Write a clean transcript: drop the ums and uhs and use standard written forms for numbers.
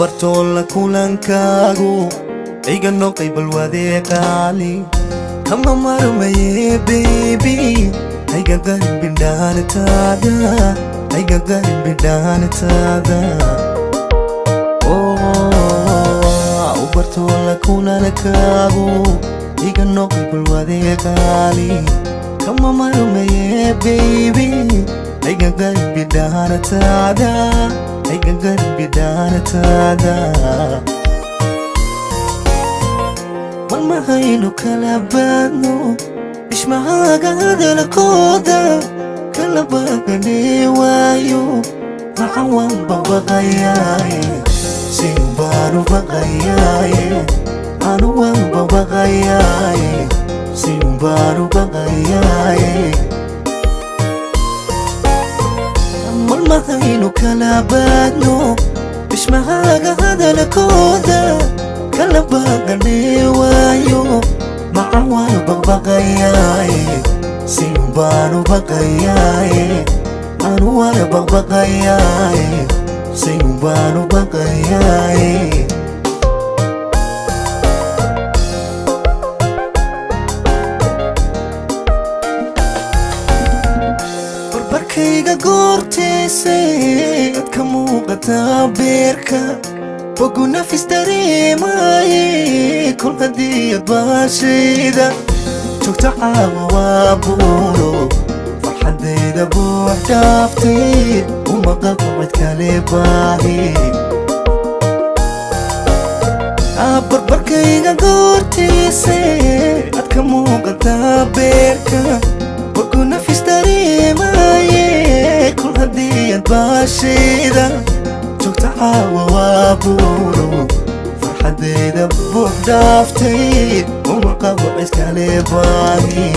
Ubartoo la kulankaagu iga noqay balwadee qaali, kama marmaye baby, hayga qarin bidhaantaada, hayga qarin bidhaantaada. Ubartoo la kulankaagu iga noqay balwadee qaali, kama marmaye baby, hayga qarin bidhaantaada, hayga qarin bidhaantaada. Malmahaynu kala baadno, ishmahaaga hadalkooda kala baaqane waayo, maxan waan babaqayaaye, sin baanu baqayaaye, anu waan babaqayaaye, sin baanu baqayaaye. Malmahaynu kala baadno, ishmahaaga hadalkooda kala baaqane waayo, macan waan baqbaqayaaye, sin baanu baqayaaye, anu waan baqbaqayaaye, sin baanu baqayaaye. Barbarkayga goortiisay ad ka muuqataa, beerka bogu nafis dareemaaye, kol haddii ad baashayda joogto, caawa waa buuro farxaddayda buux dhaaftay, uma qabo cid kale baahi. Barbarkayga goortiisay ad ka muuqataa, beerka bogu nafis dareemaaye, kol haddii ad baashayda joogto, caawa waa buuro farxaddayda buux dhaaftay, uma qabo cid kale baahi.